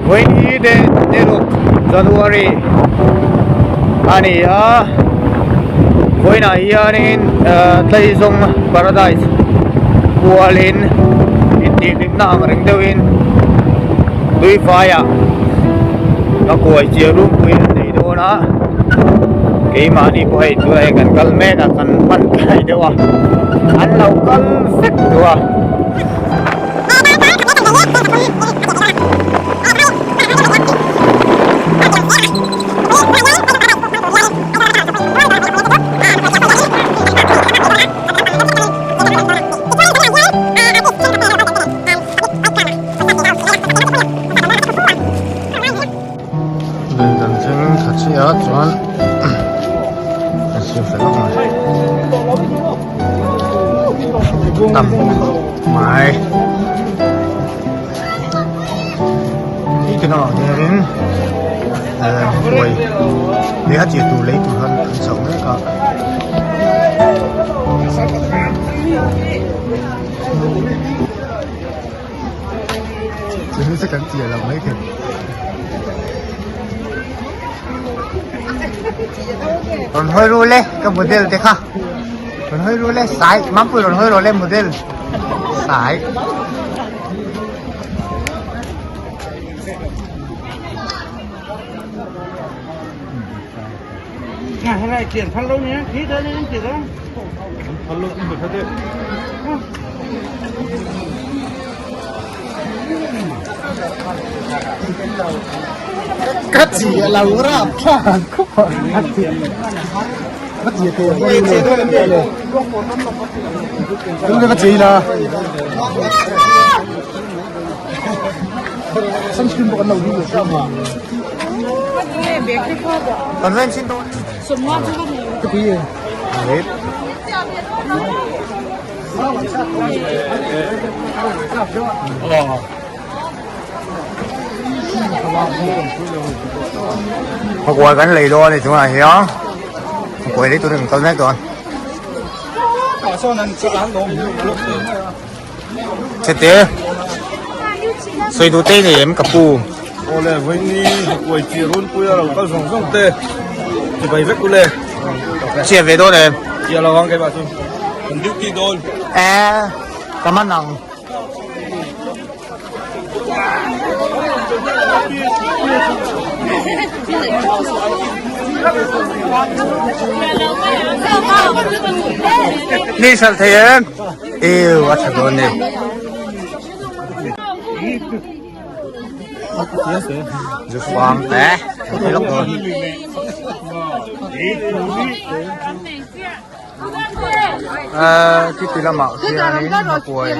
Vawiin hi Deruk January a ni a, vawiinah hianin Tlaizawng Paradise kualin intihhlimna ang reng deuhin tuifaiah a kuai chiah runpui an nei dawn a, keimahni pawh hei tunah hian kan kal mek a kan hman tlai deuh a, an lo kal vek duh a. Lui kan thleng thla chiah a chuan kan siam fel ang a tam mai tin ah hianin huai leh a chiah tur lei tur hian an chho mek a. Rawn hawi ru le ka model te kha rawn hawi ru le sai mampui rawn hawi rawh le model sai. Ka chi a lo rap thlak khawp a ka chi tur ni ka chi la sunscreen pawh kan lo duh kan ven chin dawn ka ti Nghakuai kan lei dawn a ni chungah hian nghakuai lei turin kan kal mek dawn. Chete sawi duh te nei em ka pu. Awle vawiini nghakuai chi runpui a lo kal zawng zawng te chibai vek ule. Chiah ve dawn em? Chiah lo ang keimah chu kan duty dawn. Eh ka man ang. Ni sal thei em? Ew a tha dawn ni. Zu fang te thei lawk dawn. Titi lamah khianin nghakuai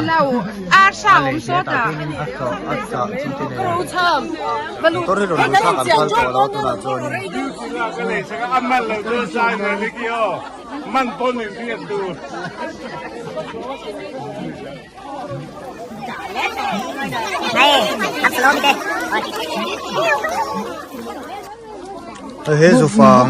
a lei hle tah khianin a chawh a chah chi te nen motor hi rawn luh thlak an phal tawh lo tunah chuanin. Hei hi zufang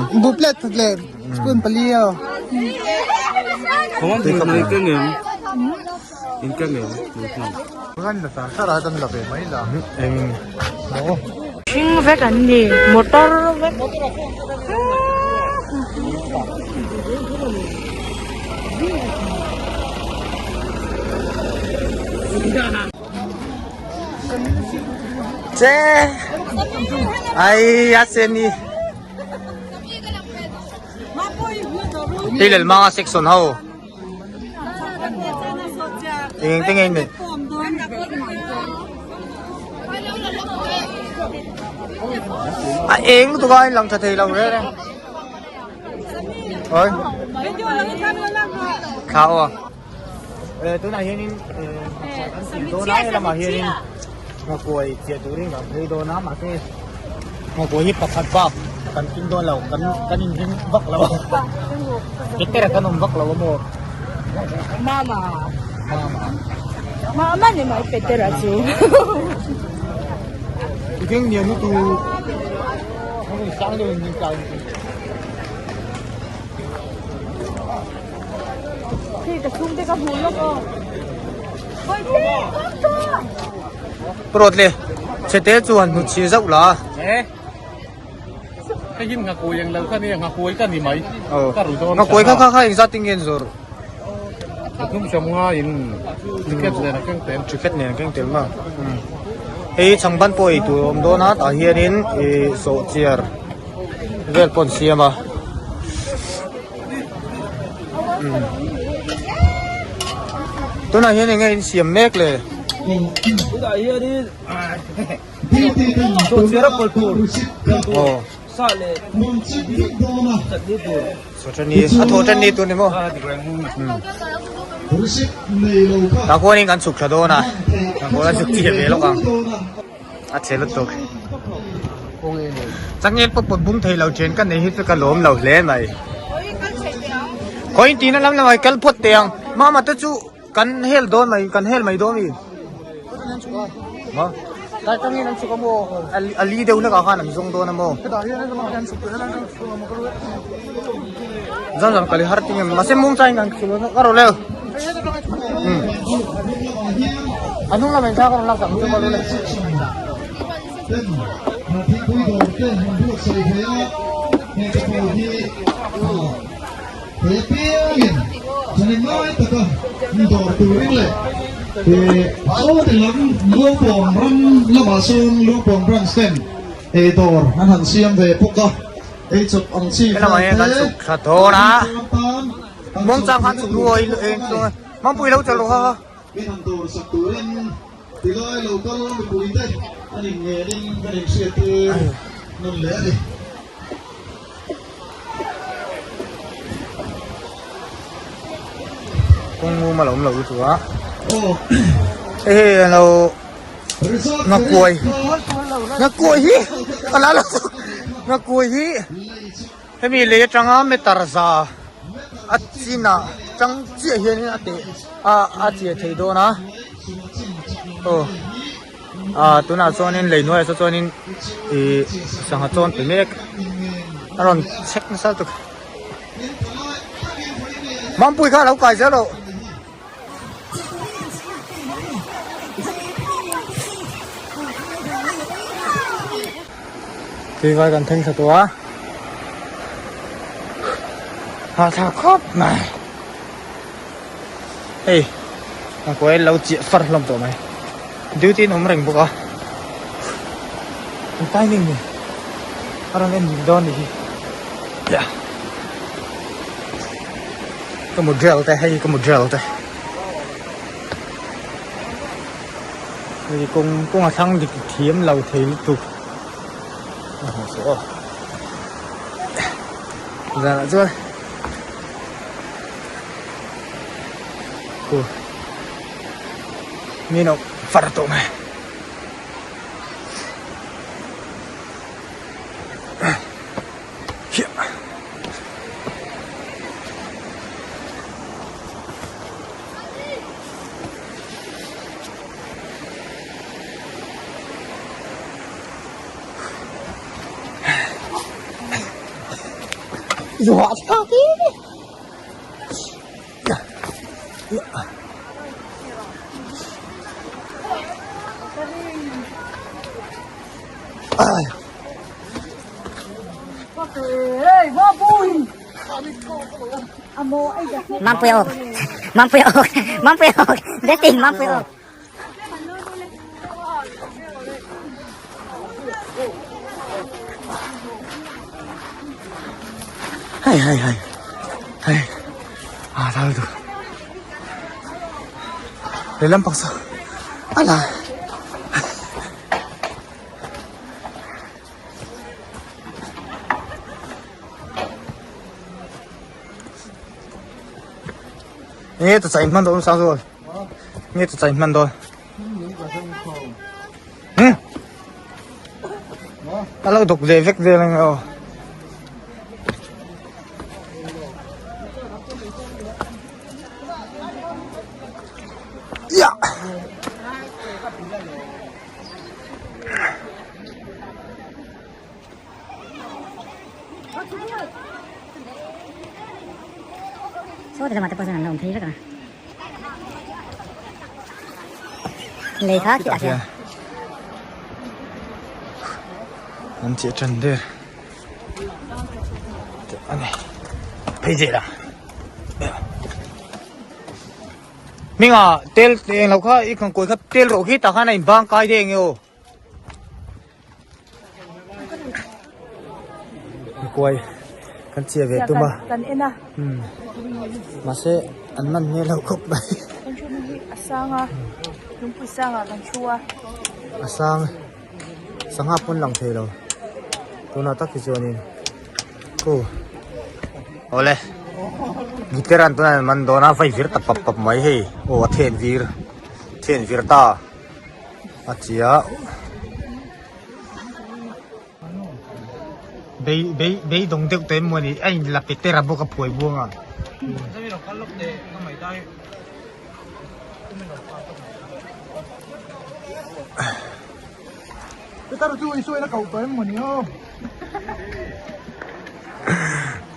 Hring vek an ni motor vek. Che ai a sen ni Tilel manga section ho eng te nge ni a eng lutuk a in lang tha thei lo reng reng ôi thla aw tunah hianin an tih dawn a helamah hianin nghakuai chiah turin kan phei dawn a mahse nghakuai hi pakhat bak kan tum dawn lo kan kan inring vak lo keter kan awm vak lo a maw mama mama ni mai petera chu King nian tu Prot le. Chhete chu han hmu chhi zauh la. Hei hi nghakuai ang lo kha nia, nghakuai ka ni mai. Ka ru dawn. Nghakuai kha kha kha engzat tin nge an zawrh? Pathum sawmnga in ticket nen a keng tel. Ticket nen a keng tel ma. Hei changban pawh ei tur a awm dawn a, tah hianin ih sawhchiar vel pawh an siam a. Tunah hian enge in siam mek le? Tunah hianin sawhchiar a pawlh tur sa leh chutney tur. Chutney a thawh chutney tur ni maw? Tah khuanin kan chhuk thla dawn a, kan kawr a chhuk chiah ve lawk ang. A chhe lutuk. Changel pawh pawt bung thei lo then ka nei hi chu ka lawm lo hle mai. Khawiin tihna lam lamah i kal phawt teh ang. Mama te chu kan hel dawn mai kan hel mai dawn mi. Tlai tangin an chhuk a maw? A li deuh hlekah khan an zawng dawn a maw? Zan zan kal i har ting em? Mahse mawng changin kan chhuk a ka rawh leu. A hnung lamah in thla ka rawn lak sak ang chu maw le. Helamah hian kan chhuk thla dawn a muangchang khan chhuk ruai eng chu Mampui lo chawlh rawh ha. Kawng mum a lo awm lo lutuk a hei hei a lo nghakuai nghakuai hi a la lo nghakuai hi hemi lei atanga meter za a chinah tang chiah hianin a teh a a chiah thei dawn a aw ah tunah chuanin lei hnuaiah saw chuanin ih sangha chawn pe mek a rawn chhek nasa lutuk Mampui kha a lo kai zel loh. Tui vai kan thleng thla tawh a hahthlak khawp mai hei a kuai lo chiah far hlawm tawh mai duty an awm reng bawk a an timing ni a rawn en dik dawn ni hi ka model te hei ka model te hei kawng kawng a thlang dik thiam lo thei lutuk zanah chuan khu min awm far tawh mai. Zuah thlak hi. Mampui awk Mampui awk Mampui awk Betting Mampui awk Hei hei hei hei a thal tu lehlam paksa a la Nge ta chai hman dawn sang zual nge ta chai hman dawn hmm a lo dawk ve vek vel ang aw ya Saw ti lamah te pawh chuan an la awm phei vek a lei kha khitah khian. An chiah tan der a ni phei zel ang hminga tel eng lo kha i kan kawi kha tel rawh khi tah khan a inbang kai daih ang e aw kuai kan chiah ve tum a kan en a mahse an man hmel lo khawp mai kan thu hi a sang a lungpui sangah kan thu a a sang Sangha pawn lang thei lo tunah tak hi chuanin khu awle guitar an tunah an man dawn a vai vir ta pap pap mai hei aw a then vir then vir ta a tia bei bei bei dawng deuh tawh em mawni a in la pe ter a bawk a phuai buang a.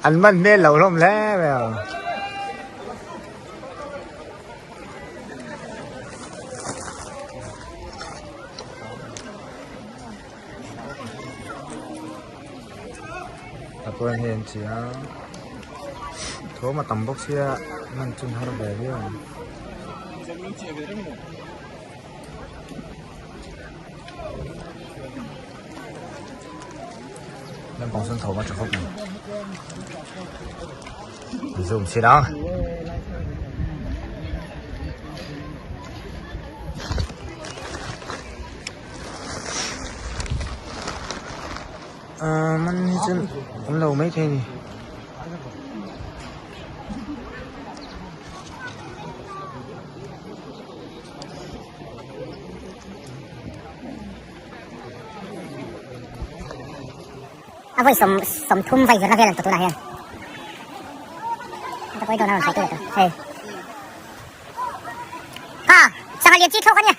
An man hmel lo hlawm hle mai a. A pawn hi an chhi a thawm a tam bawk sia man chun har ve viau ang. Lampang sawn thawm a tha khawp mai zoom chhin ang. Ahh man hi chu awm lo maithei a ni. A vawi sawm 30 vai virna vel an tawh tunah hian a pawi dawn a rawn sawi tu leh tawh hei ha sangha lian chi thlawk a nia.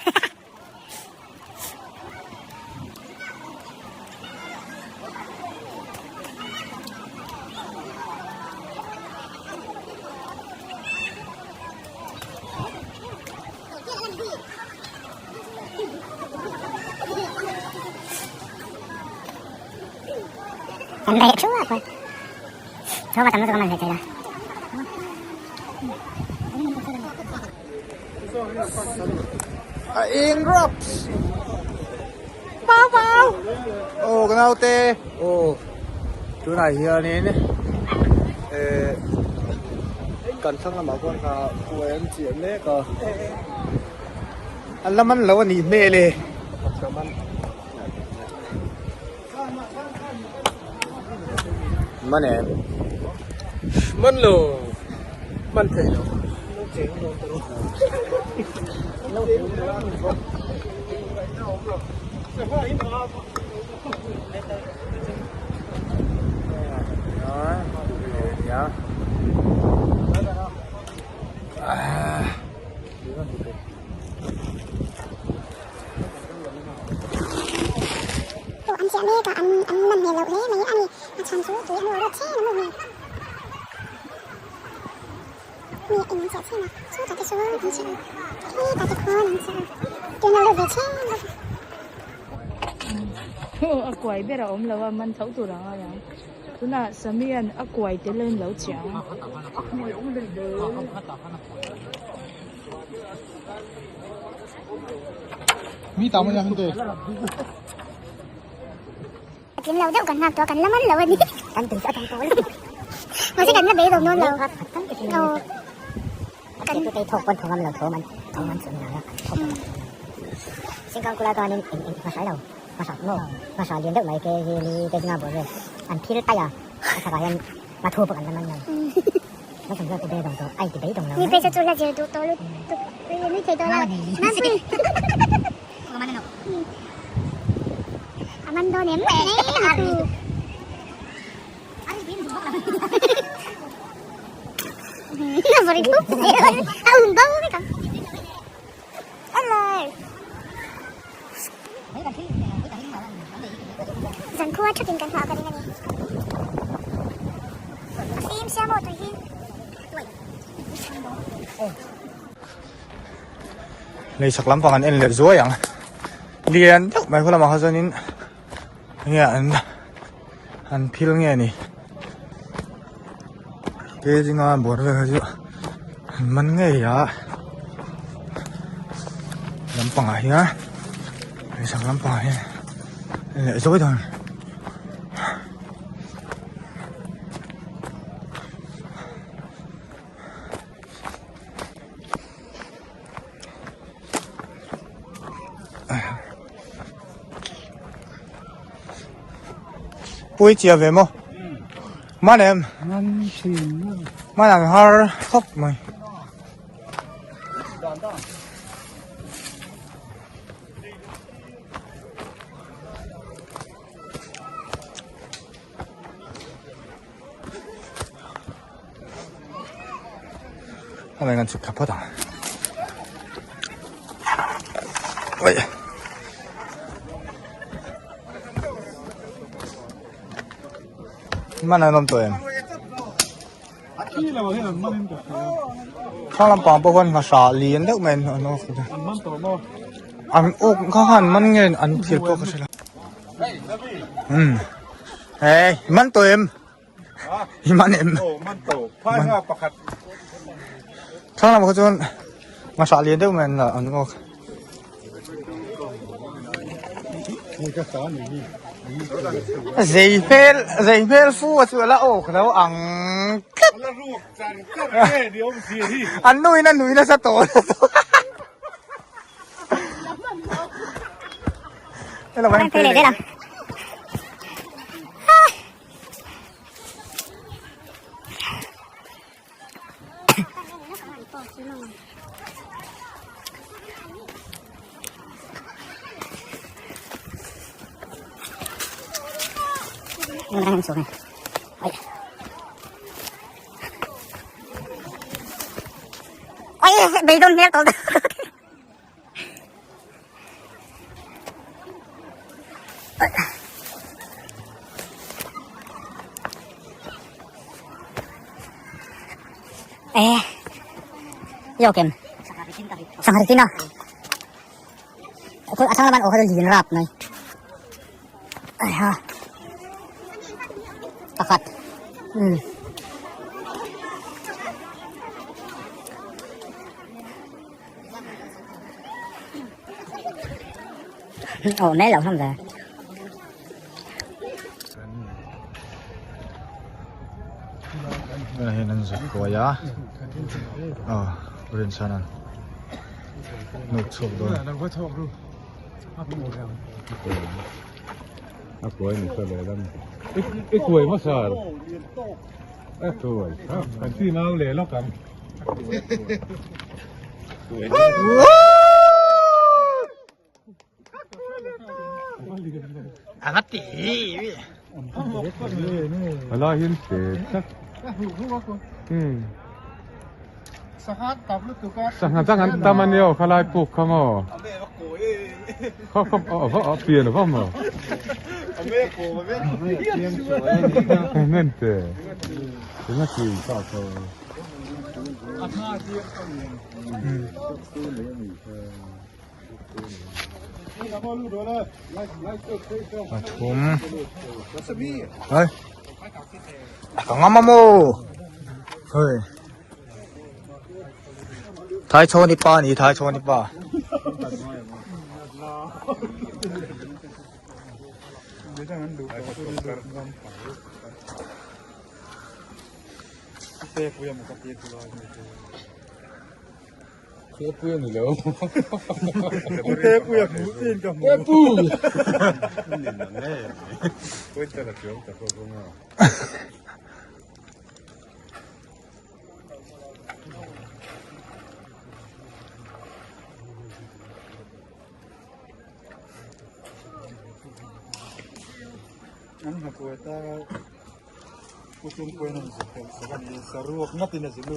An reh thuak a, chhawm a tam lutuk a man hlei thei la. A eng raps pau pau aw ka naute aw tunah hianin eh kan thlang lamah khuan kha khuai an chiah mek a an la man lo a nih hmel e. Man em? Man lo. Man thei lo. An chiah mek a, an an man hmel loh hle mai a ni. A chhan chu tui an ruah ruat chen a maw hmel. Mi in an chiah chen a, chutah te sawn an chiah a, hetah te khawn an chiah a, tui an lo lut ve chen bawk a. A kuai ber a awm lo a, man tho tur ang a lang. Tunah Samian a kuai tel a lo chiah ang. Mi tam ania hante. Kim lo deuh kan nghak tawh a kan la man lo a ni. Kan tui chu a tam tawh lo. Mahse kan la beidawm dawn lo. Aw. Kan Tei thawk pawn thawngam lo thawm an thawm an chhun ngai a thawk pawn Singkang kulai khanin eng eng hmasa lo hmasa maw hmasa lian deuh mai ke hi ni ke zinga buai vel an phil taih a a chhakah hian nghathu pawh kan la man lo Mai thawm zawk beidawng tawh ai ti beidawng lo Ni phei chu chu la zir duh tawh lutuk nui thei tawh lo Mampui A man dawn em nghathu A um bo vek ang Hello Zan khua thatin kan nghah ka ring a ni. A fim sia maw tui hi. Lei chhak lampang an en leh zuai ang. Lian deuh mai khaw lamah kha chuanin. Enge an an phil nge ni kg nga bawr vel kha chu an man ngei a lampangah hian sak lampangah hian leh zawi dawn. Pui chia ve maw man em man ang har khawp mai A mai ngan chhuk tha phawt ang. Oi. Man an awm tawh em? Thlang lampang pawh khan nghahra lian deuh mai an awk an awk kha khan man nge an thil pawh ka hre lo. Um. Hey, man tawh em? I man em? Man to. Phai nga pakhat. Thlang lamah kha chuan nghahra lian deuh mai an la an awk. Zei hmel zei hmel fu a chu a la awk lo ang tlat. An nuin a nui nasa tawh. Hei phei leh zel ang. Ôi, beidawn hmel tawh. Eh, yo kem. Sanghar tin a. Ko asang laman o kha lin rap mai. Ai ha. Pakhat. Um. Ồ, mấy lộn không về. Tunah hian an zuk kuai a aw rinchhan an hnuk chhuak dawn. A kuai ni sa leh lam. I kuai hmasa A kuai kan ti nau leh lawk ang. A ti. Ala hian te tak. Sangha chang an tam ania aw khalai puk kha maw. Kha kha a va pian a va maw. Ngen te. Enga ti ka ka. Pathum. Ơi. Ka ngam maw. Hei. Thai chaw ni pa ni thai chaw ni pa. Puia ni lo. Puia hmu tin ka hmu. Pu. An hna kuai ta. Putung kuai nan zuk saruak ngatin a zilu.